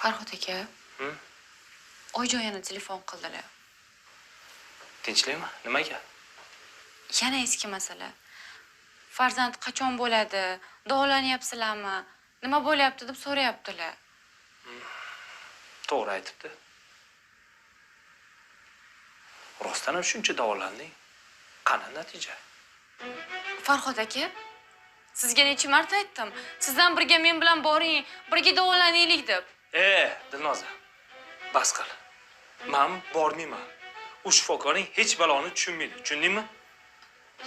Farhod aka. Oyjon yana telefon qildilar. Tinchlikmi? Nimaga? Yana eski masala. Farzand qachon bo'ladi? Davolanyapsizlarmi? Nima bo'lyapti deb so'rayaptilar. To'g'ri aytibdi. Rostdan ham shuncha davolanding. Qani natija? Farhod aka, sizga necha marta aytdim. Sizdan birga men bilan boring, birga davolanaylik deb. Dilnoza, bas qil. Men bormayman. U shifokorning hech baloni tushunmaydi, tushundingmi?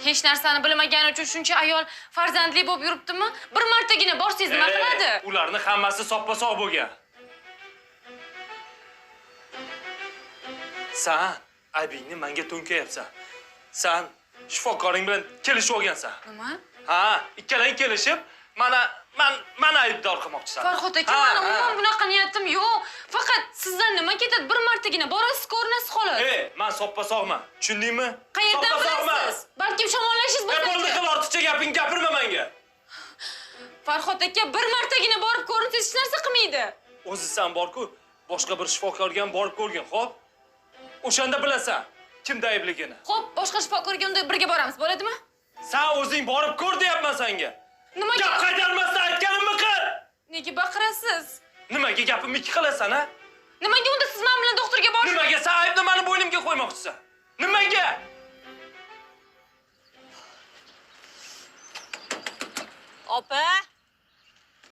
Hech narsani bilmagani uchun shuncha ayol farzandli bo'lib yuribdimi? Bir martagina borsangiz nima qiladi? Ularning hammasi soppa-sog' bo'lgan. San aybingni menga to'nkayapsan. San shifokoring bilan kelishib olgansan. Nima? Ha, ikkalang kelishib, mana aybdor qilmoqchisan. Farhod aka, meni umuman bunaqa niyatim yo'q. Faqat sizdan nima ketadi? Bir martagina borasiz, ko'rinasiz xolos. Men soppa-sog'man. Tushundingmi? Qayerdan bilasiz? Balkim shamollashingiz bo'lsa. Bo'ldi, qil, ortiqcha gaping gapirma menga. Farhod aka, bir martagina borib ko'rinsangiz hech narsa qilmaydi. O'zi san bor-ku, boshqa bir shifokorga ham borib ko'rgin, xo'p? O'shanda bilasan kimda aybligini. Xo'p, boshqa shifokorga unda birga boramiz, bo'ladimi? Sen o'zing borib ko'r deyapman senga. Nimaga? Gap qaytarmasdan aytganimni qil. Nega baqirasiz? Nimaga gapimni ikki qilasan, ha? Nimaga unda siz men bilan doktorga borib? Nimaga sen aybni meni bo'ynimga qo'ymoqchisan? Nimaga? Opa.